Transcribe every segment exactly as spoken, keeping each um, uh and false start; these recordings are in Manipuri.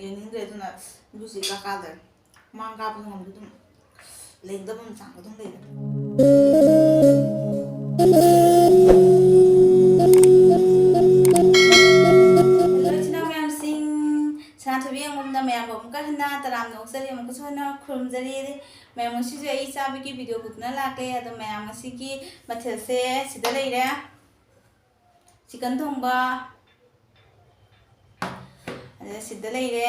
ꯌꯦꯡꯅꯤꯡꯗ꯭ꯔꯦ꯫ ꯑꯗꯨꯅ ꯕ꯭ꯂꯨꯁꯦ ꯏꯀꯥ ꯀꯥꯗ꯭ꯔꯦ꯫ ꯃꯥꯡ ꯀꯥꯕꯗ ꯉꯝꯗ ꯑꯗꯨꯝ ꯂꯦꯡꯗꯕ ꯆꯥꯡ ꯑꯗꯨꯝ ꯂꯩꯔꯦ꯫ ꯍꯜꯂꯣ ꯏꯆꯤꯟ ꯏꯅꯥꯎ ꯃꯌꯥꯝꯁꯤꯡ, ꯁꯅꯥꯊꯣꯏꯕꯤ ꯑꯉꯝꯅ ꯃꯌꯥꯝꯕꯨ ꯑꯃꯨꯛꯀ ꯍꯟꯅ ꯇꯔꯥꯝꯅ ꯑꯣꯛꯆꯔꯤ, ꯑꯃꯨꯛꯀꯁꯨ ꯍꯟꯅ ꯈꯨꯔꯨꯝꯖꯔꯤ꯫ ꯃꯌꯥꯝ, ꯉꯁꯤꯁꯨ ꯑꯩ ꯆꯥꯕꯒꯤ ꯚꯤꯗꯤꯑꯣ ꯄꯨꯗꯨꯅ ꯂꯥꯛꯂꯦ꯫ ꯑꯗꯣ ꯃꯌꯥꯝ, ꯉꯁꯤꯒꯤ ꯃꯊꯦꯜꯁꯦ ꯁꯤꯗ ꯂꯩꯔꯦ꯫ ꯆꯤꯀꯟ ꯊꯣꯡꯕ, ꯑꯗ ꯁꯤꯗ ꯂꯩꯔꯦ꯫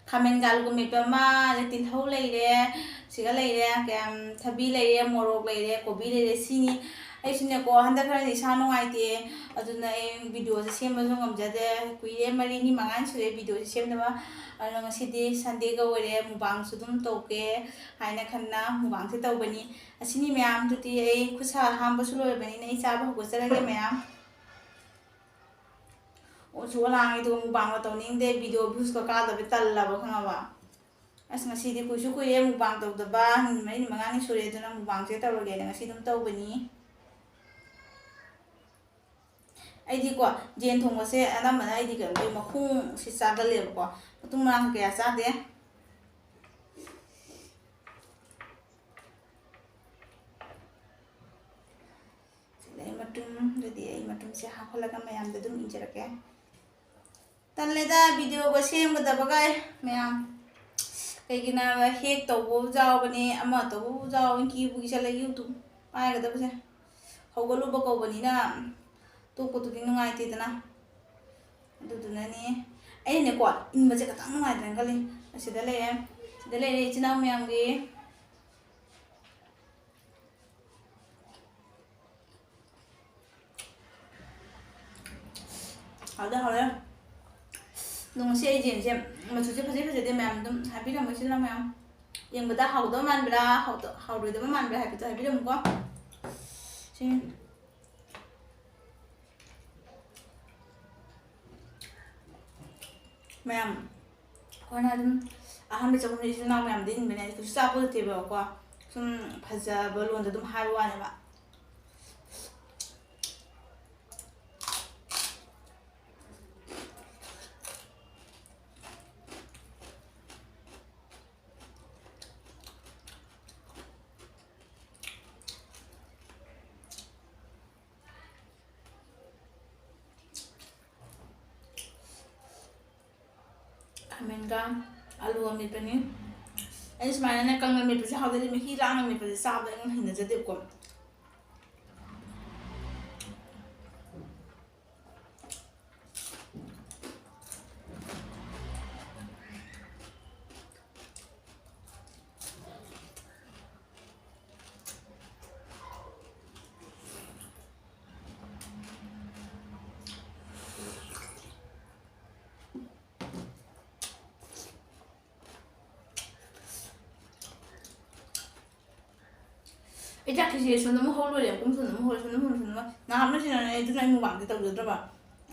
ꯈꯥꯃꯦꯟꯒ ꯑꯂꯨꯒ ꯃꯦꯠꯄ ꯑꯃ, ꯑꯗꯩ ꯇꯤꯜꯍꯧ ꯂꯩꯔꯦ, ꯁꯤꯒ ꯂꯩꯔꯦ, ꯀꯌꯥꯝ, ꯊꯕꯤ ꯂꯩꯔꯦ, ꯃꯣꯔꯣꯛ ꯂꯩꯔꯦ, ꯀꯣꯕꯤ ꯂꯩꯔꯦ, ꯁꯤꯅꯤ꯫ ꯑꯩꯁꯨꯅꯦꯀꯣ, ꯍꯟꯗꯛ ꯈꯔꯗꯤ ꯏꯁꯥ ꯅꯨꯡꯉꯥꯏꯇꯦ, ꯑꯗꯨꯅ ꯑꯩ ꯚꯤꯗꯤꯑꯣꯁꯦ ꯁꯦꯝꯕꯁꯨ ꯉꯝꯖꯗꯦ꯫ ꯀꯨꯏꯔꯦ, ꯃꯔꯤꯅꯤ ꯃꯉꯥꯅꯤ ꯁꯨꯔꯦ ꯚꯤꯗꯤꯑꯣꯁꯦ ꯁꯦꯝꯗꯕ꯫ ꯑꯗꯨꯅ ꯉꯁꯤꯗꯤ ꯁꯟꯗꯦꯒ ꯑꯣꯏꯔꯦ, ꯃꯨꯛꯕꯥꯡꯁꯨ ꯑꯗꯨꯝ ꯇꯧꯒꯦ ꯍꯥꯏꯅ ꯈꯟꯅ ꯃꯨꯛꯕꯥꯡꯁꯦ ꯇꯧꯕꯅꯤ꯫ ꯑꯁꯤꯅꯤ ꯃꯌꯥꯝꯗꯨꯗꯤ꯫ ꯑꯩ ꯈꯨꯠ ꯁꯥ ꯍꯥꯝꯕꯁꯨ ꯂꯣꯏꯔꯕꯅꯤꯅ ꯑꯩ ꯆꯥꯕ ꯍꯧꯒꯠꯆꯔꯒꯦ ꯃꯌꯥꯝ꯫ ꯑꯣꯁꯨ ꯑꯣꯂꯥꯡꯉꯤꯗꯣ ꯃꯨꯛꯕꯥꯡꯒ ꯇꯧꯅꯤꯡꯗꯦ, ꯚꯤꯗꯤꯑꯣ ꯚ꯭ꯌꯨꯁꯀ ꯀꯥꯗꯕ ꯇꯜꯂꯕ, ꯈꯪꯉꯕ? ꯑꯁ, ꯉꯁꯤꯗꯤ ꯀꯨꯏꯁꯨ ꯀꯨꯏꯔꯦ ꯃꯨꯛꯕꯥꯡ ꯇꯧꯗꯕ, ꯅꯨꯃꯤꯠ ꯃꯔꯤꯅꯤ ꯃꯉꯥꯅꯤ ꯁꯨꯔꯦ, ꯑꯗꯨꯅ ꯃꯨꯛꯕꯥꯡꯁꯦ ꯇꯧꯔꯒꯦꯅ ꯉꯁꯤ ꯑꯗꯨꯝ ꯇꯧꯕꯅꯤ꯫ ꯑꯩꯗꯤꯀꯣ, ꯌꯦꯟ ꯊꯣꯡꯕꯁꯦ ꯑꯅꯝꯕꯅ ꯑꯩꯗꯤ ꯀꯩꯅꯣ ꯇꯧꯋꯤ, ꯃꯈꯣꯡꯁꯤ ꯆꯥꯒꯜꯂꯦꯕꯀꯣ, ꯃꯇꯨꯝ ꯃꯔꯥꯡ ꯀꯌꯥ ꯆꯥꯗꯦ꯫ ꯁꯤꯗ ꯑꯩ ꯃꯇꯨꯝ, ꯑꯗꯨꯗꯤ ꯑꯩ ꯃꯇꯨꯝꯁꯦ ꯍꯥꯞꯍꯜꯂꯒ ꯃꯌꯥꯝꯗ ꯑꯗꯨꯝ ꯏꯟꯖꯔꯛꯀꯦ꯫ ꯇꯜꯂꯦꯗ ꯚꯤꯗꯤꯑꯣꯒ ꯁꯦꯝꯒꯗꯕꯒ ꯃꯌꯥꯝ꯫ ꯀꯩꯒꯤꯅꯣ ꯍꯥꯏꯕ, ꯍꯦꯛ ꯇꯧꯕꯕꯨ ꯌꯥꯎꯕꯅꯦ, ꯑꯃ ꯇꯧꯕꯕꯨ ꯌꯥꯎꯕꯅꯤ, ꯀꯤꯕꯨ ꯀꯤꯁꯜꯂꯦ ꯌꯨꯇꯨꯕ ꯄꯥꯏꯒꯗꯕꯁꯦ꯫ ꯍꯧꯒꯠꯂꯨꯕ ꯀꯧꯕꯅꯤꯅ ꯇꯣꯛꯄꯗꯨꯗꯤ ꯅꯨꯡꯉꯥꯏꯇꯦꯗꯅ꯫ ꯑꯗꯨꯗꯨꯅꯅꯤ꯫ ꯑꯩꯅꯅꯦꯀꯣ, ꯏꯟꯕꯁꯦ ꯈꯤꯇꯪ ꯅꯨꯡꯉꯥꯏꯇ꯭ꯔꯦꯅ ꯈꯜꯂꯤ꯫ ꯑꯁꯤꯗ ꯂꯩꯔꯦ, ꯁꯤꯗ ꯂꯩꯔꯦ ꯏꯆꯤꯟ ꯏꯅꯥꯎ ꯃꯌꯥꯝꯒꯤ꯫ ꯍꯥꯎꯗꯤ ꯍꯥꯎꯔꯦ꯫ ꯑꯗꯣ ꯉꯁꯤ ꯑꯩ ꯌꯦꯟꯁꯦ ꯃꯆꯨꯁꯦ ꯐꯖꯩ ꯐꯖꯗꯦ ꯃꯌꯥꯝ ꯑꯗꯨꯝ ꯍꯥꯏꯕꯤꯔꯝꯃꯣ ꯏꯆꯤꯟ ꯏꯅꯥꯎ ꯃꯌꯥꯝ꯫ ꯌꯦꯡꯕꯗ ꯍꯥꯎꯗꯧ ꯃꯥꯟꯕ꯭ꯔꯥ, ꯍꯥꯎꯗ-, ꯍꯥꯎꯔꯣꯏꯗꯕ ꯃꯥꯟꯕ꯭ꯔꯥ ꯍꯥꯏꯕꯗꯣ ꯍꯥꯏꯕꯤꯔꯝꯃꯨꯀꯣ꯫ ꯁꯤ ꯃꯌꯥꯝ, ꯑꯩꯈꯣꯏꯅ ꯑꯗꯨꯝ ꯑꯍꯥꯟꯕ ꯆꯪꯕꯗ ꯏꯆꯤꯜ ꯏꯅꯥꯎ ꯃꯌꯥꯝꯗ ꯏꯟꯕꯅꯦ, ꯀꯩꯁꯨ ꯆꯥꯄꯣꯠ ꯅꯠꯇꯦꯕꯀꯣ, ꯁꯨꯝ ꯐꯖꯕ ꯂꯣꯟꯗ ꯑꯗꯨꯝ ꯍꯥꯏꯕ ꯋꯥꯅꯦꯕ꯫ ꯈꯥꯃꯦꯟꯒ ꯑꯂꯨꯒ ꯃꯦꯠꯄꯅꯤ꯫ ꯑꯩ ꯁꯨꯃꯥꯏꯅꯅꯦ ꯀꯪꯅ ꯃꯦꯠꯄꯁꯦ ꯍꯥꯎꯗꯦ, ꯃꯍꯤ ꯂꯥꯡꯅ ꯃꯦꯠꯄꯁꯦ ꯆꯥꯕꯗ ꯑꯩꯅ ꯍꯩꯅꯖꯗꯦꯕꯀꯣ꯫ ꯑꯩ ꯆꯥꯛꯈꯤꯁꯦ ꯁꯣꯝꯗ ꯑꯃꯨꯛ ꯍꯧ ꯂꯣꯏꯔꯦ, ꯄꯨꯡ ꯁꯣꯝꯗ ꯑꯃꯨꯛ ꯍꯧꯔꯦ, ꯁꯣꯝꯗ ꯑꯃꯨꯛ ꯍꯧꯔꯦ, ꯁꯣꯝꯗ ꯑꯃꯨꯛ ꯅꯍꯥꯟ ꯂꯣꯏꯁꯤꯟꯅꯔꯦ꯫ ꯑꯗꯨꯅ ꯑꯩ ꯃꯨꯛꯕꯥꯡꯗꯤ ꯇꯧꯖꯗ꯭ꯔꯕ꯫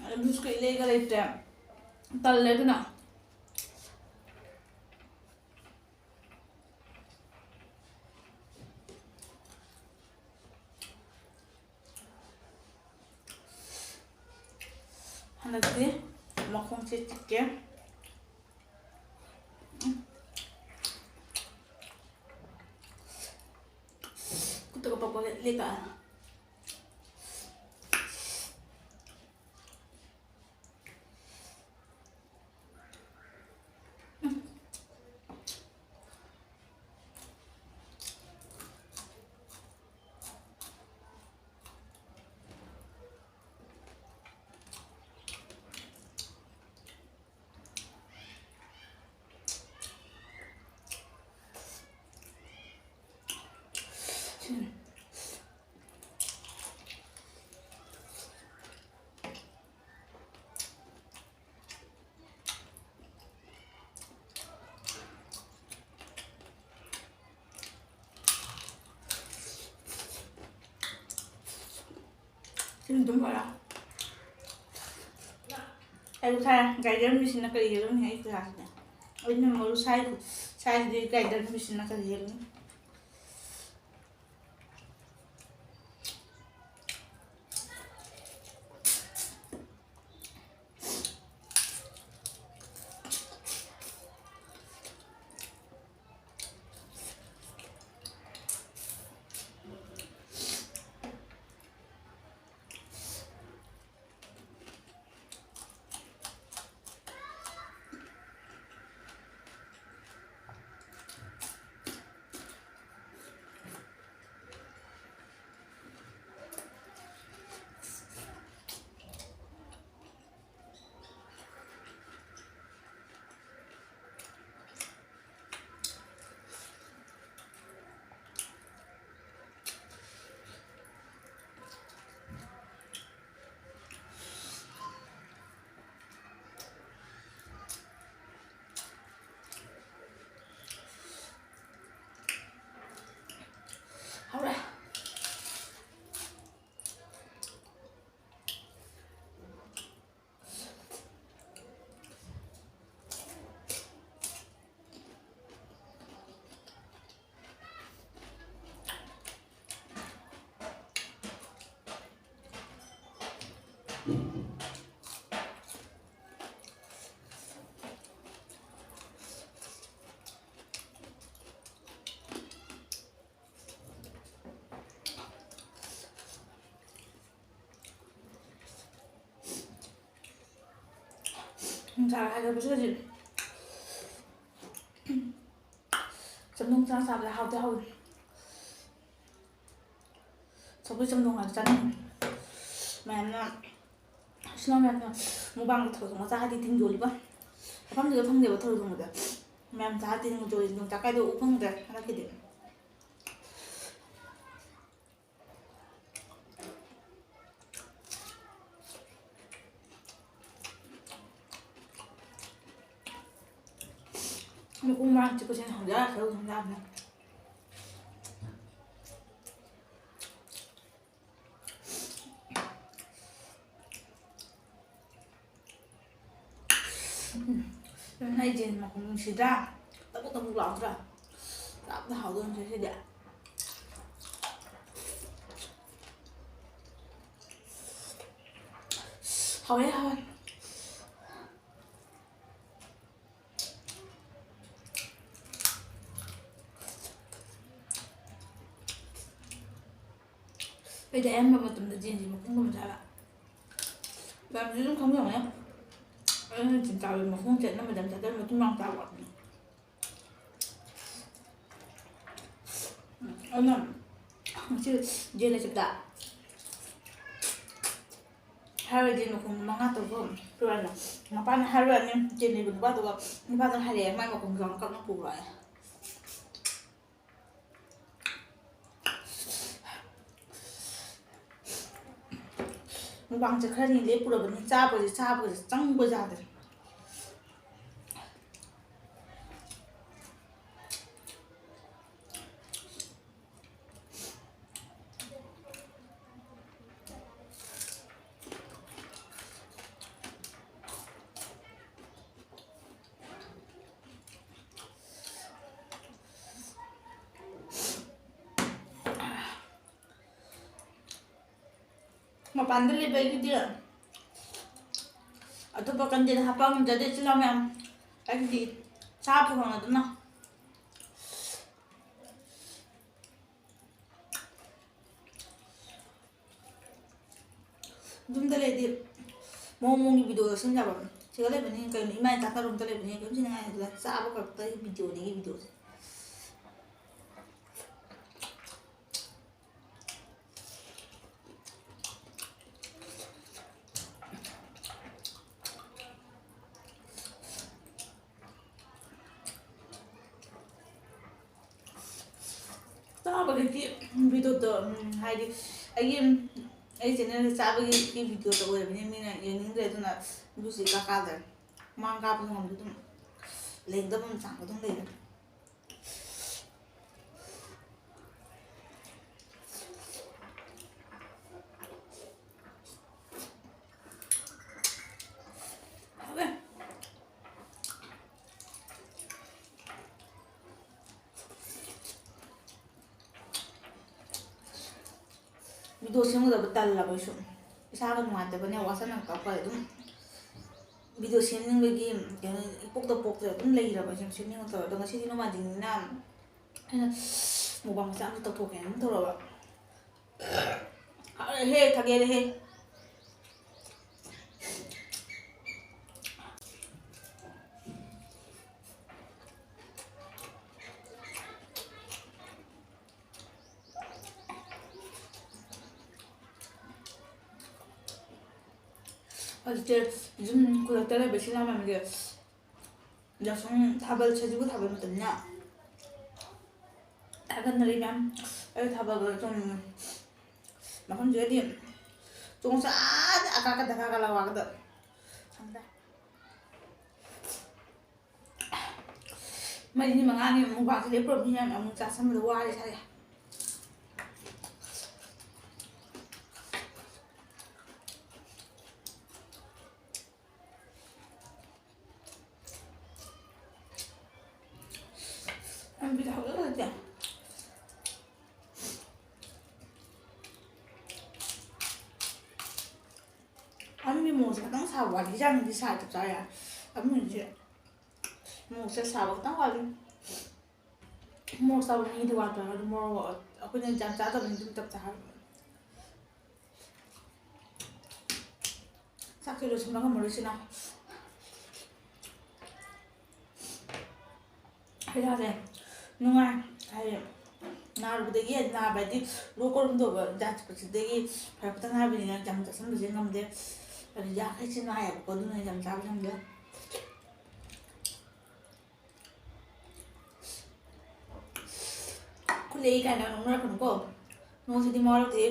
ꯑꯗꯨ ꯕꯤꯁꯀꯨꯠ ꯂꯩꯒ ꯂꯩꯇ꯭ꯔꯦ, ꯇꯜꯂꯦ ꯑꯗꯨꯅ꯫ ꯍꯟꯗꯛꯇꯤ ꯃꯈꯣꯡꯁꯦ ꯆꯤꯛꯀꯦ꯫ ꯈꯨꯠꯇꯒ ꯄꯛꯄꯒ ꯂꯦꯛꯀꯛꯑꯅꯤ꯫ ꯁꯤꯅ ꯑꯗꯨꯝ ꯐꯔꯦ꯫ ꯑꯩ ꯊꯥꯏ ꯒꯥꯏꯗꯔ ꯃꯦꯆꯤꯟꯅ ꯀꯔꯤ ꯌꯦꯛꯂꯝꯅꯤ ꯑꯩ ꯀ꯭ꯂꯥꯁꯇ꯫ ꯑꯩꯅ ꯃꯔꯨ ꯁꯥꯏ, ꯁꯥꯏꯁꯤꯗꯤ ꯒꯥꯏꯗꯔ ꯃꯦꯆꯤꯟꯅ ꯀꯔꯤ ꯌꯦꯛꯂꯝꯅꯤ꯫ ꯅꯨꯡꯁꯥ ꯍꯥꯏꯒꯠꯂꯛꯄꯁꯦ ꯍꯧꯖꯤꯛ ꯆꯝꯊꯣꯡ ꯆꯥ ꯆꯥꯕꯗ ꯍꯥꯎꯗꯤ ꯍꯥꯎꯏ꯫ ꯁꯧꯒ꯭ꯔꯤ ꯆꯝꯊꯣꯡ ꯍꯥꯏꯕ ꯆꯥꯅꯤꯡꯉꯤ꯫ ꯃꯌꯥꯝꯅ, ꯏꯆꯤꯜ ꯏꯅꯥꯎ ꯃꯌꯥꯝꯅ ꯃꯨꯛꯕꯥꯡꯗ ꯊꯔꯣꯏ ꯊꯣꯡꯕ ꯆꯥꯔꯗꯤ ꯇꯤꯟ ꯌꯣꯜꯂꯤꯕ꯫ ꯃꯐꯝꯗꯨꯗ ꯐꯪꯗꯦꯕ ꯊꯔꯣꯏ ꯊꯣꯡꯕꯁꯦ꯫ ꯃꯌꯥꯝ ꯆꯥꯔꯗꯤ ꯇꯤꯟ ꯌꯣꯜꯂꯤ, ꯌꯣꯡꯆꯥꯛ ꯀꯥꯏꯗꯣ ꯎ ꯐꯪꯗ꯭ꯔꯦ ꯍꯟꯗꯛꯀꯤꯗꯤ꯫ ꯃꯈꯣꯡ ꯃꯔꯥꯡ ꯆꯤꯛꯄꯁꯤꯅ ꯍꯪꯖ ꯁꯔꯨ ꯑꯗꯨꯝ ꯌꯥꯕꯅꯦ꯫ ꯎꯝ, ꯑꯩ ꯌꯦꯟ ꯃꯈꯣꯡ ꯅꯨꯡꯁꯤꯗ꯭ꯔꯥ? ꯇꯕꯨꯛ ꯇꯕꯨꯛ ꯂꯥꯎꯗ꯭ꯔꯥ? ꯆꯥꯕꯗ ꯍꯥꯎꯗꯣꯏꯅꯤ ꯁꯤꯗꯤ꯫ ꯍꯥꯎꯋꯦ, ꯍꯥꯎꯋꯦ꯫ ꯑꯩꯗꯤ ꯑꯌꯥꯝꯕ ꯃꯇꯝꯗ ꯌꯦꯟꯁꯤ ꯃꯈꯣꯡꯒꯨꯝꯕ ꯆꯥꯕ꯫ ꯃꯌꯥꯝꯁꯨ ꯑꯗꯨꯝ ꯈꯪꯕꯤꯔꯝꯒꯅꯤ꯫ ꯑꯩꯅ ꯌꯦꯟ ꯆꯥꯕ ꯃꯈꯣꯡꯁꯦ ꯑꯅꯝꯕꯗ ꯌꯥꯝ ꯆꯥꯗꯦ, ꯃꯇꯨꯝ ꯌꯥꯝ ꯆꯥꯕ꯫ ꯑꯗꯨꯅ ꯉꯁꯤ ꯌꯦꯟ ꯂꯩꯆꯠꯇ ꯍꯥꯏꯔꯨꯔꯗꯤ ꯃꯈꯣꯡ ꯃꯉꯥ ꯇꯔꯨꯛ ꯄꯨꯔꯛꯑꯅꯤ꯫ ꯃꯄꯥꯅ ꯍꯥꯏꯔꯨꯔꯅꯤ, ꯌꯦꯟ ꯂꯩꯕ ꯅꯨꯄꯥꯗꯨꯒ, ꯅꯨꯄꯥꯗꯨꯅ ꯍꯥꯏꯔꯛꯑꯦ, ꯃꯥꯏ ꯃꯈꯣꯡꯁꯨ ꯌꯥꯝ ꯀꯛꯅ ꯄꯨꯔꯛꯑꯦ꯫ ꯃꯨꯛꯕꯥꯡꯁꯦ ꯈꯔ ꯍꯦꯟꯅ ꯂꯦꯞꯄꯨꯔꯕꯅꯤ, ꯆꯥꯕꯁꯦ, ꯆꯥꯕꯁꯦ ꯆꯪꯕ ꯌꯥꯗ꯭ꯔꯦ꯫ ꯃꯄꯥꯟꯗ ꯂꯩꯕꯒꯤꯗꯤ ꯑꯇꯣꯞꯄ content ꯍꯥꯞꯄ ꯉꯝꯖꯗꯦ, ꯏꯆꯤꯜ ꯏꯅꯥꯎ ꯃꯌꯥꯝ꯫ ꯑꯩꯒꯤꯗꯤ ꯆꯥꯕ ꯐꯪꯉꯗꯅ꯫ ꯌꯨꯝꯗ ꯂꯩꯔꯗꯤ ꯃꯑꯣꯡ ꯃꯑꯣꯡꯒꯤ video ꯁꯦꯝ ꯌꯥꯕ꯫ ꯁꯤꯗ ꯂꯩꯕꯅꯤ ꯀꯩꯅꯣ, ꯏꯃꯥ ꯏꯆꯥ ꯇꯔꯨꯛꯇ ꯂꯩꯕꯅꯤ, ꯀꯩꯝ ꯁꯤꯅꯤꯡꯉꯥꯏ ꯂꯩꯇꯦ꯫ ꯆꯥꯕ ꯈꯛꯇꯒꯤ videoꯅꯤ ꯑꯩꯒꯤ videoꯁꯦ꯫ ꯆꯥꯕꯒꯤ videoꯗꯣ, ꯎꯝ, ꯍꯥꯏꯗꯤ ꯑꯩꯒꯤ, ꯑꯩ channelꯁꯦ ꯆꯥꯕꯒꯤ videoꯗ ꯑꯣꯏꯔꯕꯅꯤꯅ ꯃꯤꯅ ꯌꯦꯡꯅꯤꯡꯗ꯭ꯔꯦ, ꯑꯗꯨꯅ views ꯏꯀꯥ ꯀꯥꯗ꯭ꯔꯦ꯫ ꯃꯃꯥꯡ ꯀꯥꯞꯄꯁꯨ ꯉꯝꯗꯦ, ꯑꯗꯨꯝ ꯂꯩꯒꯗꯕ ꯆꯥꯡꯗ ꯑꯗꯨꯝ ꯂꯩꯔꯦ꯫ ꯍꯥꯎꯋꯦ꯫ Video ꯁꯦꯝꯒꯗꯕ ꯇꯜꯂꯕ ꯑꯩꯁꯨ꯫ ꯏꯁꯥꯒ ꯅꯨꯡꯉꯥꯏꯇꯕꯅꯦ, ꯋꯥꯁꯟꯅ ꯀꯞꯄ ꯑꯗꯨꯝ video ꯁꯦꯝꯅꯤꯡꯕꯒꯤ ꯀꯩꯅꯣ ꯏꯄꯣꯛꯇ ꯄꯣꯛꯇ꯭ꯔꯦ, ꯑꯗꯨꯝ ꯂꯩꯔꯕ ꯑꯩꯁꯨ ꯁꯦꯝꯅꯤꯡꯉꯛꯇꯕ꯫ ꯑꯗꯣ ꯉꯁꯤꯗꯤ ꯅꯣꯡꯃꯥꯏꯖꯤꯡꯅꯤꯅ ꯑꯩꯅ mukbang ꯃꯆꯥ ꯑꯃꯁꯨ ꯇꯧꯊꯣꯛꯀꯦꯅ ꯑꯗꯨꯝ ꯇꯧꯔꯕ꯫ ꯍꯥꯎꯔꯦꯍꯦ, ꯊꯥꯒꯦꯔꯦꯍꯦ꯫ ꯍꯧꯖꯤꯛꯁꯦ ꯌꯨꯝ ꯈꯨꯂꯛꯇ ꯂꯩꯕ ꯏꯆꯤꯜ ꯏꯅꯥꯎ ꯃꯌꯥꯝꯁꯦ ꯌꯥꯎꯁꯪ ꯊꯥꯕꯜ, ꯁꯖꯤꯕꯨ ꯊꯥꯕꯜ ꯃꯇꯝꯅꯤꯅ ꯊꯥꯒꯠꯅꯔꯤ ꯃꯌꯥꯝ꯫ ꯑꯩ ꯊꯥꯕꯜꯒ ꯆꯣꯡꯅꯤꯡꯉꯦ꯫ ꯃꯐꯝꯁꯤꯒꯗꯤ ꯆꯣꯡꯆꯥꯗ ꯑꯀꯥ ꯑꯀꯥ ꯗꯀꯥ ꯀꯥ ꯂꯋꯥꯒꯗ ꯁꯪꯗ꯫ ꯃꯔꯤꯅꯤ ꯃꯉꯥꯅꯤ ꯑꯃꯨꯛ ꯃꯨꯛꯕꯥꯡꯁꯦ ꯂꯦꯞꯄꯨꯔꯕꯅꯤꯅ ꯑꯃꯨꯛ ꯆꯥꯁꯟꯕꯗ ꯋꯥꯔꯦ ꯏꯁꯥꯁꯦ꯫ ꯑꯝꯕꯤꯗ ꯍꯧꯒꯠꯂꯛꯇꯦ꯫ ꯑꯝꯕꯤ ꯃꯣꯔꯣꯛꯁꯦ ꯈꯤꯇꯪ ꯁꯥ ꯋꯥꯠꯂꯤ ꯆꯥꯅꯤꯡꯗꯤ ꯁꯥ ꯆꯞ ꯆꯥ ꯌꯥꯔꯦ꯫ ꯑꯃꯨꯟꯁꯦ ꯃꯣꯔꯣꯛꯁꯦ ꯁꯥꯕ ꯈꯤꯇꯪ ꯋꯥꯠꯂꯤ꯫ ꯃꯣꯔꯣꯛ ꯆꯥꯕ ꯃꯤꯗꯤ ꯋꯥꯠꯄ ꯑꯗꯨ ꯃꯣꯔꯣꯛ ꯑꯩꯈꯣꯏꯅ ꯌꯥꯝ ꯆꯥꯗꯕꯅꯤ ꯑꯗꯨꯝ ꯆꯞ ꯆꯥ꯫ ꯆꯥꯛꯁꯦ ꯂꯣꯏꯁꯤꯟꯕ ꯉꯝꯃꯔꯣꯏ ꯁꯤꯅ꯫ ꯏꯁꯥꯁꯦ ꯅꯨꯡꯉꯥꯏ ꯍꯥꯏꯗꯤ ꯅꯥꯔꯨꯕꯗꯒꯤ ꯅꯥꯕ ꯍꯥꯏꯗꯤ ꯂꯣꯛ ꯀꯔꯝ ꯇꯧꯕ ꯖꯥꯠ ꯆꯠꯄꯁꯤꯗꯒꯤ ꯐꯔꯛꯄꯇ ꯉꯥꯏꯕꯅꯤꯅ ꯌꯥꯝ ꯆꯥꯁꯤꯟꯕꯁꯦ ꯉꯝꯗꯦ꯫ ꯑꯗꯨ ꯌꯥꯈꯩꯁꯦ ꯅꯥꯏꯌꯦꯕꯀꯣ ꯑꯗꯨꯅ ꯌꯥꯝ ꯆꯥꯕ ꯉꯝꯗꯦ꯫ ꯈꯨꯠꯂꯩ ꯀꯥꯏꯅ ꯅꯣꯛꯅꯔꯛꯀꯅꯨꯀꯣ꯫ ꯅꯣꯡꯁꯤꯗꯤ ꯃꯋꯥ ꯂꯧꯗꯦ꯫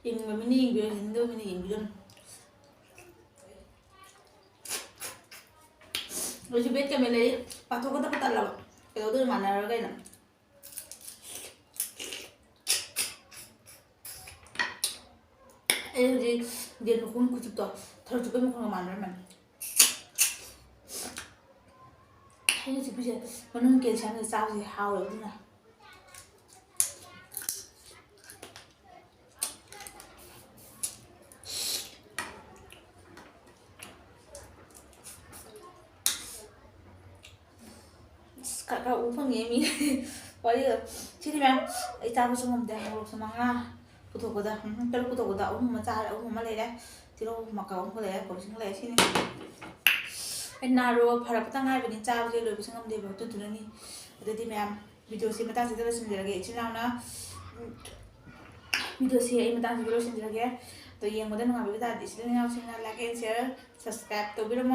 ꯌꯦꯡꯅꯤꯡꯕ ꯃꯤꯅ ꯌꯦꯡꯕꯤꯔꯣ, ꯌꯦꯡꯅꯤꯡꯗꯕ ꯃꯤꯅ ꯌꯦꯡꯕꯤꯔꯣ꯫ ꯑꯩꯁꯨ ꯕꯦꯠ ꯀꯃꯦꯟ ꯂꯩ ꯄꯥꯊꯣꯛꯀꯗꯕ ꯇꯜꯂꯕ꯫ ꯀꯩꯗꯧꯗꯣꯏꯅꯣ ꯃꯥꯟꯅꯔꯒ ꯑꯩꯅ꯫ ꯑꯩ ꯍꯧꯖꯤꯛ ꯌꯦꯟ ꯃꯈꯣꯡ ꯈꯨꯆꯨꯞꯇꯣ ꯊꯔꯣꯏ ꯆꯨꯞꯄꯩ ꯃꯈꯣꯡꯒ ꯃꯥꯟꯅꯔꯝꯃꯅꯤ꯫ ꯑꯩꯅ ꯆꯨꯞꯄꯤꯁꯦ ꯃꯅꯨꯡ ꯀꯦꯜꯁꯤꯌꯝꯁꯦ ꯆꯥꯕꯁꯦ ꯍꯥꯎꯋꯦꯕ ꯑꯗꯨꯅ꯫ ꯑꯁ, ꯈꯔ ꯈꯔ ꯎ ꯐꯪꯉꯦ ꯃꯤ꯫ ꯋꯥꯔꯤꯗꯣ ꯁꯤꯗꯤ ꯃꯌꯥꯝ ꯑꯩ ꯆꯥꯕꯁꯨ ꯉꯝꯗꯦ꯫ ꯃꯣꯔꯣꯛꯁꯨ ꯃꯉꯥ ꯄꯨꯊꯣꯛꯄꯗ, ꯎꯝ, ꯇꯔꯨꯛ ꯄꯨꯊꯣꯛꯄꯗ ꯑꯍꯨꯝ ꯑꯃ ꯆꯥꯔꯦ, ꯑꯍꯨꯝ ꯑꯃ ꯂꯩꯔꯦ꯫ ꯇꯤꯜꯍꯧ ꯃꯀꯛ ꯑꯃꯒ ꯂꯩꯔꯦ, ꯀꯣꯕꯤ ꯁꯤꯡ ꯂꯩꯔꯦ꯫ ꯁꯤꯅꯤ ꯑꯩ ꯅꯥꯔꯣ ꯐꯔꯛꯄꯇ ꯉꯥꯏꯕꯅꯤ, ꯆꯥꯕꯁꯦ ꯂꯣꯏꯕꯁꯨ ꯉꯝꯗꯦꯕ꯫ ꯑꯗꯨꯗꯨꯅꯅꯤ꯫ ꯑꯗꯨꯗꯤ ꯃꯌꯥꯝ videoꯁꯦ ꯃꯇꯥꯡꯁꯤꯗ ꯂꯣꯏꯁꯤꯟꯖꯔꯒꯦ꯫ ꯏꯆꯤꯜ ꯏꯅꯥꯎꯅ, ꯎꯝ, videoꯁꯦ ꯑꯩ ꯃꯇꯥꯡꯁꯤꯗ ꯂꯣꯏꯁꯤꯟꯖꯔꯒꯦ꯫ ꯑꯗꯣ ꯌꯦꯡꯕꯗ ꯅꯨꯡꯉꯥꯏꯕꯤꯕ ꯇꯥꯔꯗꯤ ꯏꯆꯤꯜ ꯏꯅꯥꯎꯁꯤꯡꯅ like and share, subscribe ꯇꯧꯕꯤꯔꯝꯃꯣ꯫